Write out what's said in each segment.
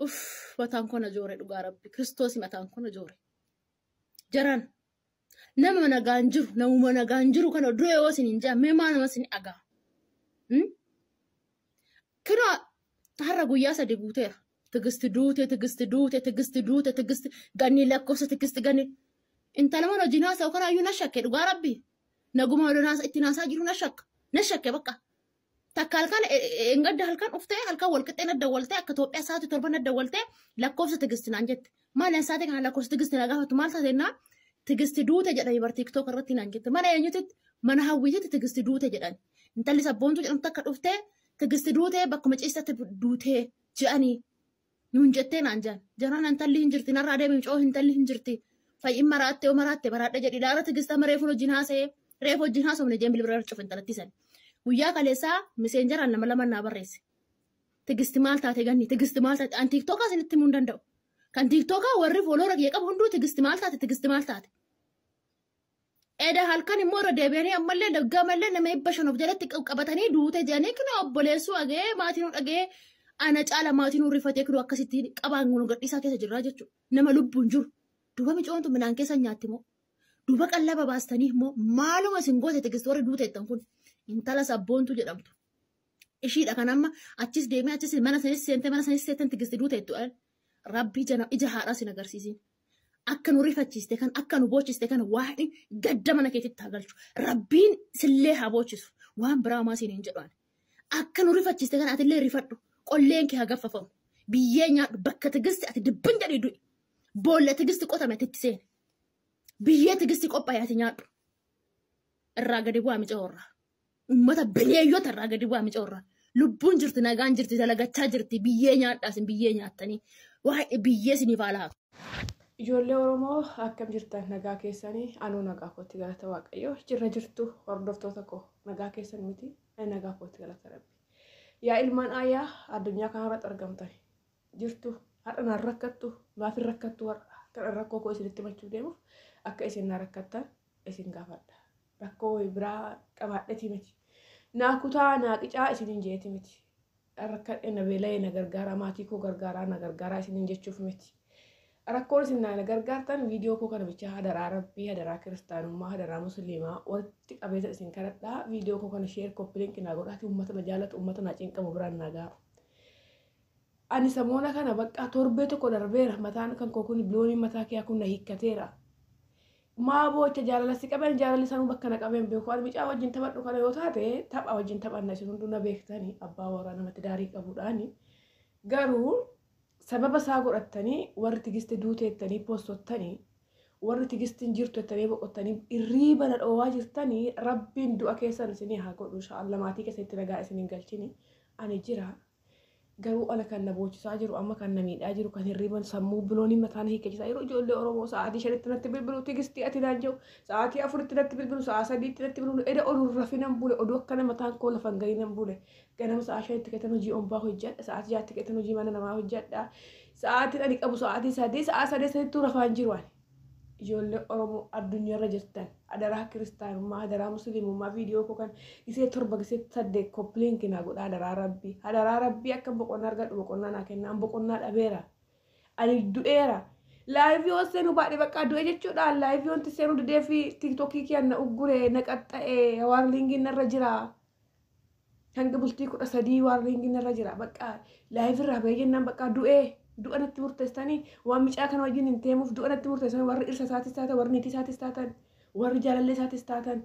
Uff, mataan koo na joore, dhugaa Rabbi Kiristoos, mataan koo na joore. Jaran nama nagaan jiru, namuma nagaan jiru kana dura yoo isin hin jaa, mee maa nama isin dhagaa? Kina har'a guyyaa 3 guuteera. Tigisti duute, Tigisti duute, Tigisti duute, Tigisti ganni lakkoofsa Tigisti ganni. Intala mana wajjin haasa'u kanaayyuu na shakke, dhugaa Rabbi. Naguma waliin ittiin haasaa jiru na shakka. Na shakke bakka. Takka halkan engadda halkan dhuftee, halkan wal qixxee na dawwaltee, akka Itoophiyaa sa'aatii 7 na dawwaltee, lakkoofsa Tigisti naan jette. Maali an sa'aatii kana lakkoofsa Tigisti na gaafatu, maal taate jennaan, Tigisti duute jedhanii bar TikTok irratti naan jette. Mana eenyutitti? Mana Hawwiititti Tigisti duute jedhan. Intalli Sabboontuu jedhamtu takka dhuftee, Tigisti duute, bakkuma ciistatti duutee je'anii nuun jettee naan jedhan. Jaraan intalli hin jirti, narraa deemi coo, intalli hin jirti. Fayyin maraatte yoo maraatte maraadha jedhi, laara Tigist amma reefu wajjin haasa'ee, reefu wajjin haasofne jeen bilbila irra cufe intalattii sani. Guyyaa kaleessaa messengeraan nama lama naa barreesse. Tigisti maal taate ganni, Tigisti maal taate? An TikTokaa isinitti himuu hin danda'u. Kan TikTokaa warri follower kiyya qabu hunduu Tigisti maal taate, Tigisti maal taate? Eda halkan immoo irra deebi'anii ammallee daggamallee nama 500 of jalatti qabatanii duute jedhanii, kunoo obboleessuu dhaga'ee, maatiin dhaga'ee, ana caala maatiin rifatee, kunoo akkasitti qabaan nu gadhiisaa keessa jirraa jechuudha. Nama lubbuun jiru. Duuba micoontu midhaan keessa nyaatti moo? Duuba qallaba baastanii immoo maaluma isin goote Tigisti warri duute jettan kun? Intala Sabboontuu jedhamtu. Ishiidha kan amma achis deemee, achis mana sanis seentee, mana sanis seenten Tigisti duute jettu. Rabbii jana ija haadhaa sin agarsiisin. Akka nu rifachiiste kan, akka nu boochiste kan, waaqni gadda mana keetitti haa galchu. Rabbiin sillee haa boochisu. Waan biraa maa siin hin jedhu ani. Akka nu rifachiiste kan atillee rifadhu. Qolleen kee haa gaffafamu. Biyyee nyaadhu, bakka Tigisti ati dibbin jedhii du'i. Boolla Tigisti qotame ati itti seeni. Biyyee Tigisti qophaa'e ati nyaadhu. Irraa gadi bu'aa micoorraa. Uummata bineeyyota, irraa gadi bu'aa micoorraa. Lubbuun jirti, nagaan jirti, dalagachaa jirti. Biyyee nyaadhaa, isin biyyee nyaattanii. Waa'ee biyyee isiniif haa laatu. Ijoollee Oromoo, akkam jirtan? Nagaa keessanii? Anuu nagaa kootti, galata Waaqayyoo. Jirra jirtu hordoftoota koo? Nagaa keessan miti? Ani nagaa kootti, galata Rabbi. Yaa ilmaan aayyaa addunyaa kanarratti argamtan, jirtu? Har'a naan rakkattu, maaf hin rakkattu? Har'a kan rakkoo koo isinitti himachuu deemuuf akka isin na rakkattan isin gaafadha. Rakkoo biraa qabaadhetii miti. Naa kutaa naa qicaa isiniin jeeti miti. Rakkadhe, na beela'ee, na gargaaraa, maatii koo gargaaraa, na gargaaraa isiniin jechuuf miti. Rakkoon isin na gargaartan viidiyoo koo kana bichaa, hadaraa Rabbii, hadaraa kiristaanummaa, hadaraa musliimaa walitti qabeessa isin kadhadhaa, viidiyoo koo kana share, copy link naa godhaati uummata na jaalatu, uummata na cinqamu biraan naa ga'a. Ani samoona kana bakka torbee tokko darbeera, mataan kan koo kun, bilooniin mataa kiyyaa kun na hiikkateera. Maa boocha jaalala si qaban, jaalalli sanuu bakka na qabeen beeku. Ani mucaa wajjin taphadhu kana yoo taate, tapha wajjin taphanna, isin hunduu na beektanii, abbaa warraa namatti daarii qabuudhaani. Garuu sababa isaa godhattanii warri Tigisti duuteettanii postottanii, warri Tigistiin jirtu jettanii boqottanii irriiba na dhoowwaa jirtanii, Rabbiin du'a keessan isinii haa godhu, inshaallah maatii keessatti nagaa isin hin galchini. Ani jira. Garuu ana kan na boochisaa jiru, amma kan na miidhaa jiru, kan hirriiban sammuu bilooniin mataa na hiikkachiisaa jiru, ijoollee Oromoo sa'aatii 5tti natti bilbilu, Tigistii ati naan jiru, sa'aatii 4tti natti bilbilu, sa'aa 3tti natti bilbilu. Eda oduu rafinan bule, oduu akkana mataan koo lafan gahinan bule. Ganama sa'aa 5tti ka'etan hojii ombaa hojjedha, sa'aatii 6tti ka'etan hojii mana namaa hojjedha. Sa'aatiin ani qabu sa'aatii 3, sa'aa 3 sadiittuu rafaan jiru ani. Ijoollee Oromoo addunyaarra jirtan, hadaraa kiristaanummaa, hadaraa musliimummaa, viidiyoo koo kan gisee 7, gisee 8 copy link naa godhaa, hadaraa Rabbii. Hadaraa Rabbii, akka boqonnaa argadhu boqonnaa naa kennaa, an boqonnaa dhabeera. Ani du'eera. Live yoo seenuu baadhee bakka du'e jechuudha. Live wanti seenuu didee fi TikTokii kiyya na uggure, na qaxxa'e, warningiin narra jira. Hanga bultii 13 warningiin narra jira. Bakka live irraa bahee jennaan bakka du'ee. Du'a natti murteessanii, waan micaa kana wajjin hin teemuuf du'a natti murteessanii, warri dhirsa isaatis taatan, warri niitii isaatis taatan, warri jaalallee isaatis taatan.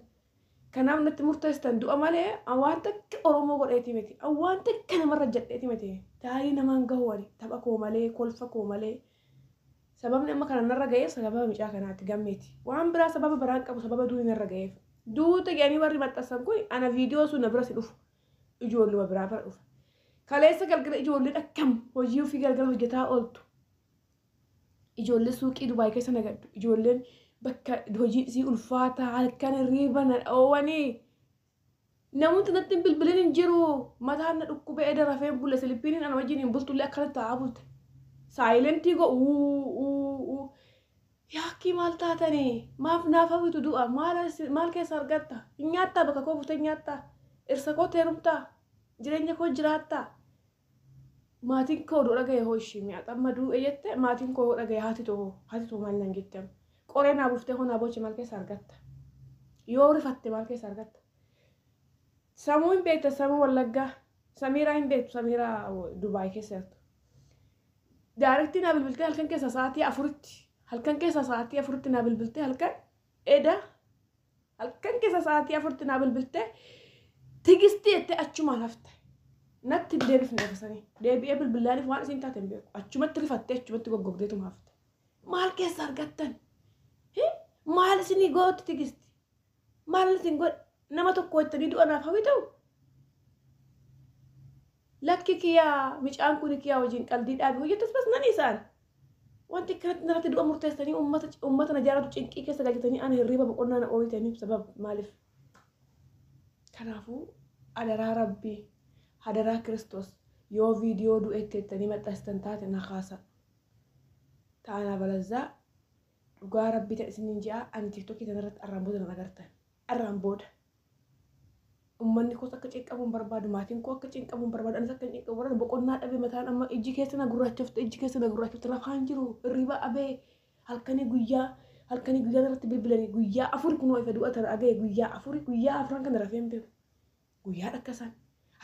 Kanaaf natti murteessitan du'a malee waan takka Oromoo godheeti miti. Waan takka namarra jedheeti miti. Taarii namaan gahu ani tapha koo malee, kolfa koo malee. Sababni amma kana narra ga'eef sababa micaa kanaati, Gammeeti. Waan biraa sababa biraan qabu, sababa duuni narra ga'eef. Duuta jedhanii warri maxxansan kun ana viidiyoo sun na bira si dhufu. Ijoolluma biraa bira dhufa. Kaleessa galgala ijoolleen akkam hojii ofii galgala hojjetaa ooltu. Ijoollee suuqii Dubaay keessa nagaddu. Ijoolleen bakka hojii isii ulfaataa halkan hirriiba na dhoowwanii. Namoonni natti hin bilbilin hin jiru. Mataan na dhukkubee eda rafeen bule, silippiiniin ana wajjin hin bultullee akkana taa'aa bulte. Silent godhu. Yaakkii maal taatanii? Maaf naaf hawwitu du'a? Maal keessa argatta? Hin nyaattaa? Bakka koo buutee nyaattaa? Dhirsa koo heerumtaa? Jireenya koo jiraattaa? Maatiin koo oduu dhagaye hoo ishii mi'a xamma du'e jette maatiin koo dhagaye haati too maal nan jette qoree naa buuftee hoo naa booche maal keessa argatta? Yoo rifatte maal keessa argatta? Samuu hin beekta samuu Wallaggaa Samiiraa hin beektu Samiiraa Dubaay keessa jirtu. Daarektii naa bilbiltee halkan keessa sa'aatii 4tti halkan keessa sa'aatii 4tti naa bilbiltee halkan eda halkan keessa sa'aatii 4tti naa bilbiltee Tigistii jettee achumaan hafte. Natti hin deebifne dafasanii. Deebi'ee bilbilaaniif waan isiin taate hin beeku. Achumatti rifattee achumatti goggogdeetuma hafte. Maal keessa argattan? Maal isinii gootti Tigisti? Maal isin godhe? Nama tokko jettanii du'a naaf hawwitu? Lakki kiyaa micaan kun kiyaa wajjin qaldii dhaabi hojjetus bas nan isaan. Wanti akkanatti narratti du'a murteessanii uummata na jaalatu cinqii keessa galchitanii ana hirriiba boqonnaa na ooyitaniif sabab maaliif? Kanaafuu adaraa Rabbii, hadaraa Kiristoos yoo viidiyoo du'etti jettanii maxxansitan taate na kaasa. Taanaa balazzaa dhugaa Rabbii ta'e isiniin ji'a ani tiktokii tanarratti arraan booda nan agartan. Arraan booda. Uummanni koos akka cinqamu hin barbaadu, maatiin koo akka cinqamu hin barbaadu, anis akka cinqamu barbaadu, boqonnaa dhabe mataan amma ijji keessa na gurraachofte, ijji keessa na gurraachofte lafaan jiru, hirriba abee halkanii guyyaa halkanii guyyaa irratti bilbilanii guyyaa 4 kunoo ifa du'a tana dhagaye guyyaa 4 guyyaa 4 kana rafee hin beeku. Guyyaa dhakkasan,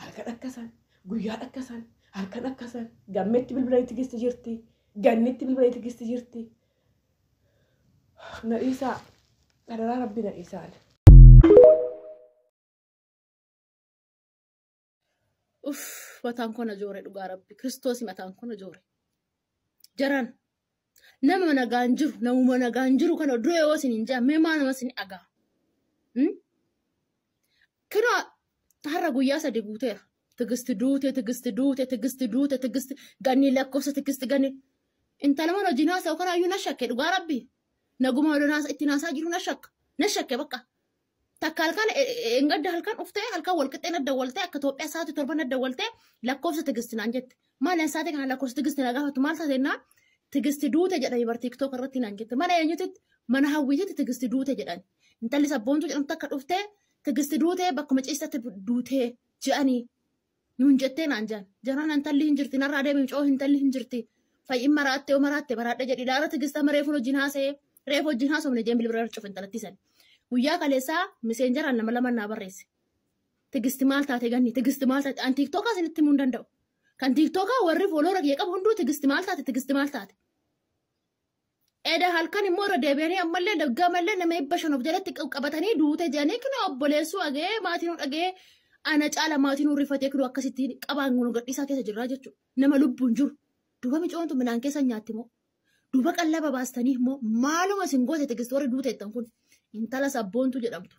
halkan dhakkasan, guyyaa dhakkasan, halkan dhakkasan, gammeetti bilbilanii Tigisti jirti, gannitti bilbilanii Tigisti jirti. Na dhiisaa, adaraa Rabbi na dhiisaa. Uff mataan koo na joore dhugaa Rabbi Kiristoos mataan koo na joore. Jaran nama nagaan jiru namuma nagaan jiru kana dura yoo isin hin jedhan mee maa nama isin dhagaa. Kina har'a guyyaa 3 guuteera. Tigisti duute Tigisti duute Tigisti duute Tigisti ganni lakkoofsa Tigisti ganni. Intala mana wajjin haasa'u kanaayyuu na shakke dhugaa Rabbi. Naguma waliin ittiin haasaa jiru na shakka. Na shakke bakka. Takka halkan engadda halkan dhuftee halkan wal qixxee nadda waltee akka Itoophiyaa sa'aatii 7 nadda waltee lakkoofsa Tigisti naan jette. Maal an sa'aatii kana lakkoofsa Tigisti na gaafatu maal taate jennaan Tigisti duute jedhanii bar TikTok irratti naan jette. Mana eenyutitti mana hawwiititti Tigisti duute jedhan. Intalli sabboontuu jedhamtu takka dhuftee Tigisti duute bakkuma ciistatti duutee jedhanii nuun jettee naan jedhan. Jaraan intalli hin jirti narraa deemi mucoo intalli hin jirti. Fayyin maraatte yoo maraatte maraadha jedhi laara Tigist amma reefuun wajjin haasa'ee reefu wajjin haasofne jeen bilbila irra cufe intalattii sani. Guyyaa kaleessaa miseenjaraan nama lama naa barreesse. Tigisti maal taate ganni Tigisti maal taate an tiiktookaa isinitti himuu hin danda'u. Kan tiiktookaa warri fooloora kiyya qabu hunduu Tigisti maal taate Tigisti maal taate. Eda halkan immoo irra deebi'anii ammallee daggamallee nama 500 of jalatti qabatanii duute jedhanii kunoo obboleessuu dhaga'ee maatiin nu dhaga'ee ana caala maatiin nu rifatee kunoo akkasitti qabaan nu gadhiisaa keessa jirraa jechuudha. Nama lubbuun jiru. Duuba micoon tun midhaan keessa nyaatti moo? Duuba qallaba baastanii immoo maaluma isin goote Tigisti warri duute jettan kun intala sabboontuu jedhamtu.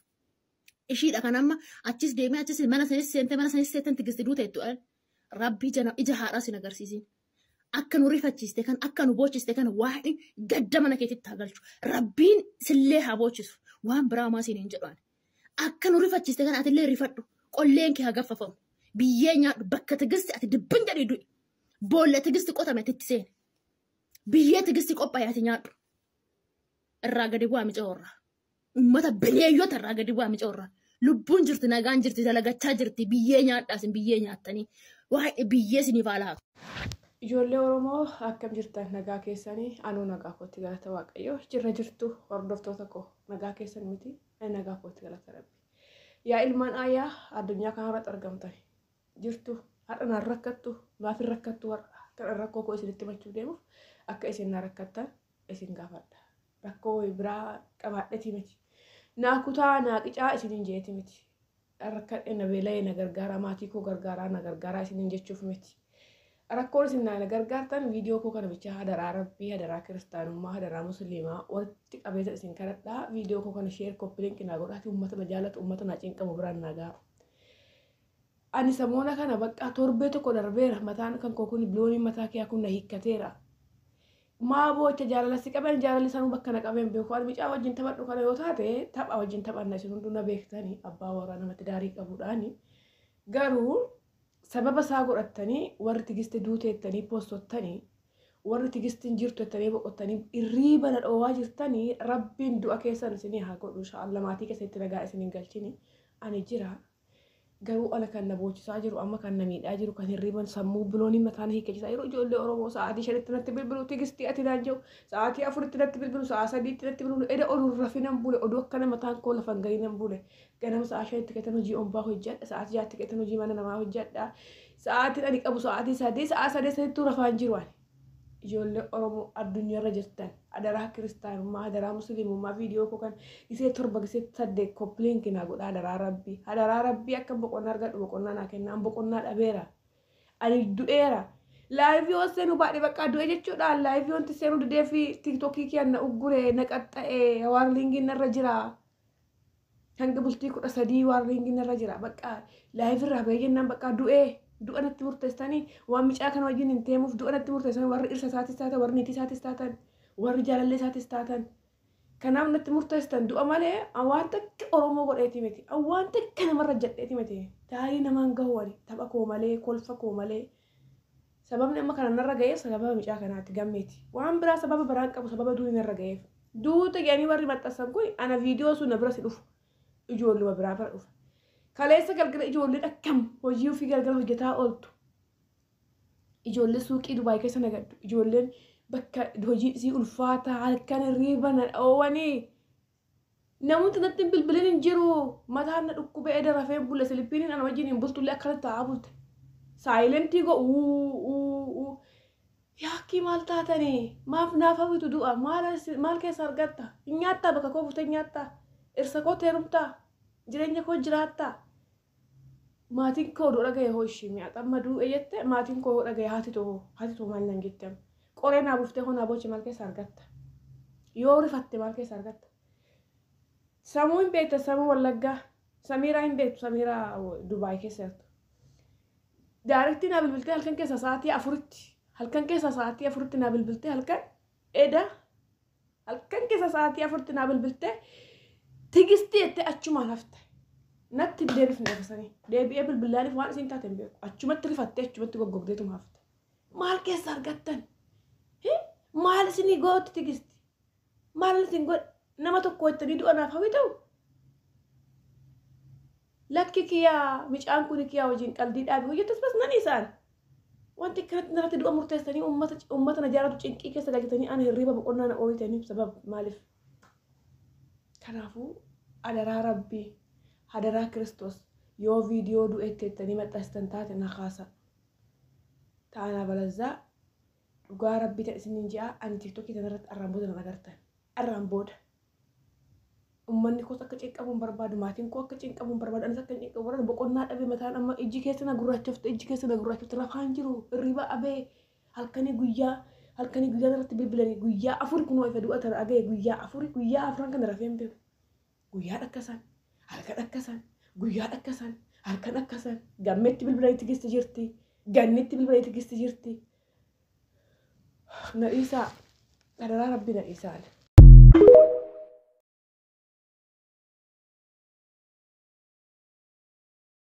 Ishiidha kan amma achis deemee achis mana sanis seentee mana sanis seenten Tigisti duute jettu. Rabbii ija haadhaa sin agarsiisin. Akka nu rifachiiste kan akka nu boochiste kan waaqni gadda mana keetitti haa galchu. Rabbiin sillee haa boochisu. Waan biraa homaa siin hin jedhu ani. Akka nu rifachiiste kan atillee rifadhu. Qolleen kee haa gaffafamu. Biyyee nyaadhu bakka Tigisti ati dibbin jedhii du'i. Boolla Tigisti qotame ati itti seeni. Biyyee Tigisti qophaa'e ati nyaadhu. Irraa gadi bu'aa mica horraa. Uummata bineeyyota irraa gadi bu'aa mica horraa. Lubbuun jirti nagaan jirti dalagachaa jirti biyyee nyaadhaa isin biyyee nyaattanii. Waa'ee biyyee isiniif haa laatu. Ijoollee Oromoo akkam jirtan nagaa keessanii anuu nagaa kootti galata Waaqayyoo jirra jirtu hordoftoota koo nagaa keessan miti nagaa kootti galata Rabbi. Yaa ilmaan aayyaa addunyaa kanarratti argamtan jirtu har'a naan rakkattu maaf hin rakkattu har'a kan rakkoo koo isinitti himachuu deemuuf akka isin na rakkattan isin gaafadha. Rakkoo biraa qabaadhetii miti. Naa kutaa naa qicaa isiniin jeeti miti. Rakkadhe na beela'e na gargaaraa maatii koo gargaaraa na gargaaraa isiniin jechuuf miti. Rakkoon isin na gargaartan viidiyoo koo kana bichaa hadaraa Rabbii hadaraa kiristaanummaa hadaraa musliimaa walitti qabeessa isin kadhadhaa viidiyoo koo kana sheer koppiliinki naa godhaati uummata na jaalatu uummata na cinqamu biraan naa ga'a. Ani samoona kana bakka torbee tokko darbeera mataan kan koo kun bilooniin mataa kiyyaa kun na hiikkateera. Maa boocha jaalala si qaban jaalalli sanuu bakka na qabeen beeku ani mucaa wajjin taphadhu kana yoo taate tapha wajjin taphanna isin hunduu na beektani abbaa warraa namatti daarii qabuudhaani. Garuu sababa isaa godhattanii warri Tigisti duuteettanii poostottanii warri Tigistiin jirtu jettanii boqottanii irriiba na dhoowwaa jirtanii Rabbiin du'a keessan isinii haa godhu inshaallah maatii keessatti nagaa isin hin galchini ani jira. Garuu ala kan na boochisaa jiru amma kan na miidhaa jiru kan hirriban sammuu biloonii mataan hiikkachiisaa jiru ijoollee Oromoo sa'aatii 5tti natti bilbilu Tigistii ati naan jiru sa'aatii 4tti natti bilbilu sa'aa 3tti natti bilbilu eda oduu rafinan bule oduu akkana mataan koo lafan gahinan bule ganama sa'aa 5tti ka'etan hojii ombaa hojjedha sa'aatii 6tti ka'etan hojii mana namaa hojjedha sa'aatiin ani qabu sa'aatii 3 sa'aa 3 sadiittuu rafaan jiru ani. Ijoollee Oromoo addunyaarra jirtan adaraa kiristaanummaa adaraa musliimummaa viidiyoo koo kan gisee 7 gisee 8 copy link naa godhaa adaraa rabbii adaraa rabbii akka boqonnaa argadhu boqonnaa naa kennaa boqonnaa dhabeera ani du'eera live yoo seenuu baadhee bakka du'e jechuudha live wanti seenuu didee fi TikTokii kiyya na uggure na qaxxa'e warningiin narra jira hanga bultii 13 warningiin narra jira bakka live irraa bahee jennaan bakka du'ee. Du'a natti murteessanii waan micaa kana wajjin hin teemuuf du'a natti murteessanii warri dhirsa isaatis taatan warri niitii isaatis taatan warri jaalallee isaatis taatan kanaaf natti murteessitan du'a malee waan takka Oromoo godheeti miti waan takka namarra jedheeti miti taa'ee namaan gahu ani tapha koo malee kolfa koo malee sababni amma kana narra ga'eef sababa micaa kanaatti gammeeti waan biraa sababa biraan qabu sababa duuni narra ga'eef duuta jedhanii warri maxxansan kun ana viidiyoo sun na bira si dhufu ijoolluma biraa bira dhufa. Kaleessa galgala ijoolleen akkam hojii ofii galgala hojjetaa ooltu. Ijoollee suuqii Dubaay keessa nagaddu. Ijoolleen bakka hojii isii ulfaataa halkan hirriiba na dhoowwanii. Namoonni natti hin bilbilin hin jiru. Mataan na dhukkubee eda rafeen bule silippiiniin ana wajjin hin bultullee akkana taa'aa bulte. Silent go Yaakkii maal taatanii? Maaf naaf hawwitu du'a? Maal keessa argatta? Hin nyaattaa bakka koo buftee nyaattaa? Irsa koo teerumtaa? Jireenya koo jiraattaa? Maatiin koo oduu dhagaye hoo ishii mi'a xamma du'e jette maatiin koo dhagaye haati too maal naan jette qoree naa buftee hoo naa booche maal keessa argatta? Yoo rifatte maal keessa argatta? Samuu hin beekta samuu Wallaggaa Samiiraa hin beektu Samiiraa Dubaay keessa jirtu. Direct naa bilbiltee halkan keessa sa'aatii 4tti halkan keessa sa'aatii 4tti naa bilbiltee halkan eda halkan keessa sa'aatii 4tti naa bilbiltee Tigistii jettee achumaan hafte. Natti hin deebifne dafasanii. Deebi'ee bilbilaaniif waan isiin taate hin beeku. Achumatti rifattee achumatti goggogdeetuma hafte. Maal keessa argattan? Maal isinii gootti Tigisti? Maal isin godhe? Nama tokko jettanii du'a naaf hawwi ta'u? Lakki kiyyaa micaan kun kiyyaa wajjin qaldii dhaabe hojjetas bas nan isaan. Wanti akkanatti narratti du'a murteessanii uummata na jaalatu cinqii keessa galchitanii ana hirriiba boqonnaa na ooyitaniif sababa maaliif? Kanaafuu adaraa rabbii adaraa Kiristoos yoo viidiyoo du'etti jettanii maxxansitan taate na kaasa. Taanaa balazzaa dhugaa rabbii ta'e isiniin ji'a ani TikTokii kanarratti arraan booda na agartan. Arraan booda. Uummanni koos akka cinqamu hin barbaadu maatiin koo akka cinqamu hin barbaadu anis akka cinqamu barbaadu boqonnaa dhabe mataan amma ijji keessa na gurraachofte ijji keessa na gurraachofte rafaan jiru hirriba abee halkanii guyyaa halkanii guyyaa irratti bilbilanii guyyaa 4 kunoo ifa du'a tana dhagaye guyyaa 4 guyyaa 4 kana rafee hin beeku. Guyyaa dhakkasan halkan dhakkasan guyyaa dhakkasan halkan dhakkasan gammeetti bilbilanii Tigisti jirti gannitti bilbilanii Tigisti jirti. Na dhiisaa adaraa rabbi na dhiisaa.